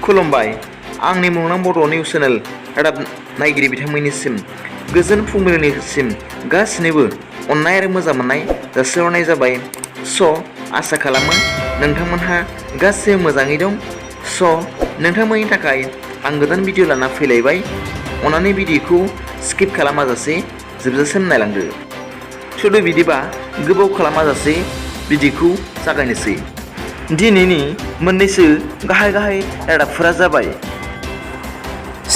खुलुमबाय आंनि मुंनां बड' निउस चेनेल रादाब नायगिरि बिथांमोननिसिम गोजोन फुंबिलिनिसिम गासिनोबो अननाय आरो मोजां मोननाय जासिहरनाय जाबाय। आसा खालामो नोंथांमोनहा गासिबो मोजाङै दं। नोंथांमोननि थाखाय आं गोदान भिडिअ लाना फैलायबाय। अन्नानै भिडिअखौ स्किप खालामाजासे जोबजासिम नायलांदो। थुदो बिदिबा गोबाव खालामाजासे भिडिअखौ जागायनोसै। दिनैनि मोननैसो गाहाय रादाबफोरा जाबाय।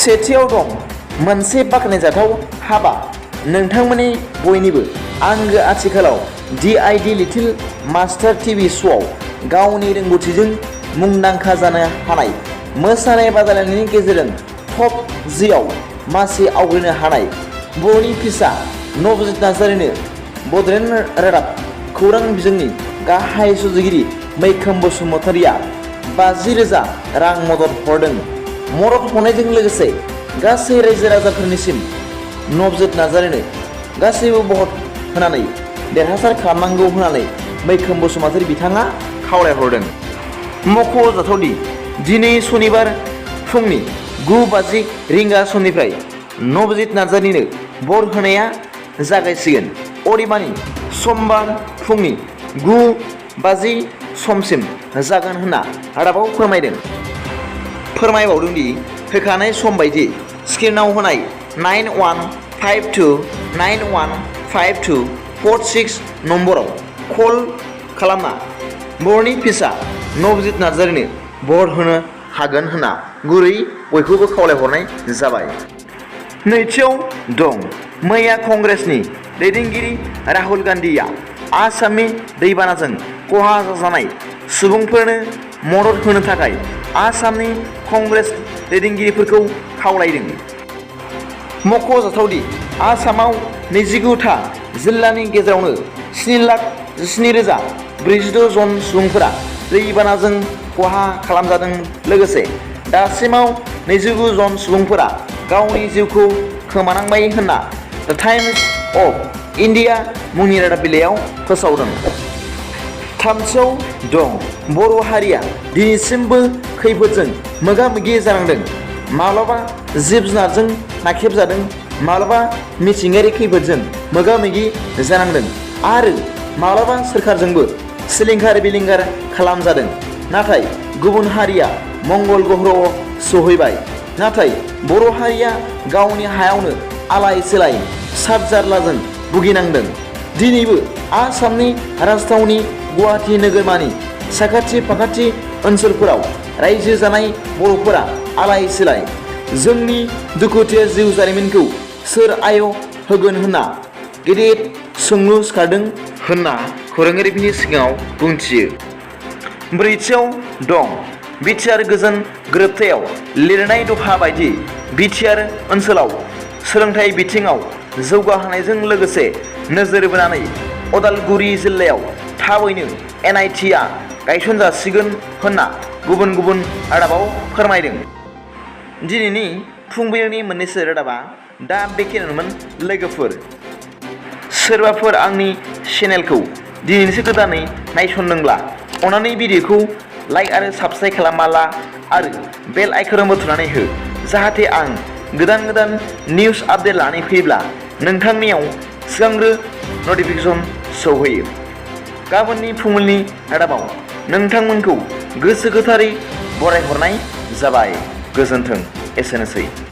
सेथियाव दं मोनसे बाख्नायजाथाव हाबा। नोंथांमोननि बयनिबो आंगो आथिखालाव DIT लिटिल मास्टार टिभि श'आव गावनि रोंगौथिजों मुंदांखा जानो हानाय मोसानाय बादायलायनायनि गेजेरजों टप 10आव मासि आवग्रिनो हानाय बर'नि फिसा नबजित नार्जारिनो बड'लेण्ड रादाब खौरां बिजोंनि गाहाय सुजुगिरि मैखोम बसुमतारिया 50,000 रां मदद हरदों। मदद हरनायजों लोगोसे गासै रायजो राजाफोरनिसिम नबजित नार्जारिनो गासैबो भट होनानै देरहासार खालामनांगौ होननानै मैखोम बसुमतारि बिथाङा खावलायहरदों। मख'जाथावदि दिनै सनिबार फुंनि 9:50 रिंगा समनिफ्राय नबजित नार्जारिनो भट होनाया जागायसिगोन। अदेबानि समबार फुंनि 9:50 समसिम जागोन होनना रादाबाव फोरमायबावदों दि होखानाय सम बायदि स्क्रिनाव होनाय 9152915246 नम्बराव कल खालामना बर'नि फिसा नबजित नार्जारिनो भट होनो हागोन होनना गुरै बयखौबो खावलायहरनाय जाबाय। नैथियाव दं मैया कंग्रेसनि दैदेनगिरि राहुल गान्धीया आसामनि दैबानाजों खहा जानाय सुबुंफोरनो मदद होनो थाखाय आसामनि कंग्रेस दैदेनगिरिफोरखौ खावलायदों। मख'जाथावदि आसामाव 29था जिल्लानि गेजेरावनो 7,17,046 जन सुबुंफोरा दैबानाजों खहा खालामजादों। लोगोसे दासिमाव 29 जन सुबुंफोरा गावनि जिउखौ खोमानांबाय होनना द टाइम्स अफ इन्डिया मुंनि रादाब बिलाइयाव फोसावदों। थामथियाव दं बर' हारिया दिनैसिमबो खैफोदजों मोगा-मोगि जानांदों। माब्लाबा जिब जुनारजों नाख्रेबजादों, माब्लाबा मिथिंगायारि खैफोदजों मोगा-मोगि जानांदों आरो माब्लाबा सोरखारजोंबो सिलिंखार बिलिंखार खालामजादों। नाथाय गुबुन हारिया मंगल ग्रहआव सहैबाय। नाथाय बर' हारिया गावनि हायावनो आलाय सिलाय सातजारलाजों भुगिनांदों। दिनैबो आसामनि राजथावनि गुवाहाटी नोगोरमानि साखाथि फाखाथि ओनसोलफोराव रायजो जानाय बर'फोरा आलाय सिलाय। जोंनि दुखुथिया जिउ जारिमिनखौ सोर आय होगोन होनना गेदेर सोंलु सिखारदों होनना खौरांगिरिफोरनि सिगाङाव बुंथियो। ब्रैथियाव दं बिटिआर गोजोन गोरोबथायाव लिरनाय दफा बायदि बिटिआर ओनसोलाव सोलोंथाइ बिथिङाव जौगाहोनायजों लोगोसे नोजोर बोनानै उदालगुरि जिल्लायाव थाबैनो NIT आ गायसनजासिगोन होनना गुबुन रादाबाव फोरमायदों। दिनैनि फुंबिलिनि मोननैसो रादाबा दा बेखिनियानोमोन। लोगोफोर सोरबाफोर आंनि चेनेलखौ दिनैसो गोदानै नायसनदोंब्ला अन्नानै भिडिअखौ लाइक आरो साबस्क्राइब खालामाला आरो बेल आइकनबो थुनानै हो, जाहाथे आं गोदान निउस आपडेट लानानै फैयोब्ला नोंथांनियाव सिगांग्रो नटिफिकेसन सौहैयो। गाबोननि फुंबिलिनि रादाबाव नोंथांमोनखौ गोसो गोथारै बरायहरनाय जाबाय। गोजोन्थों। एसेनोसै।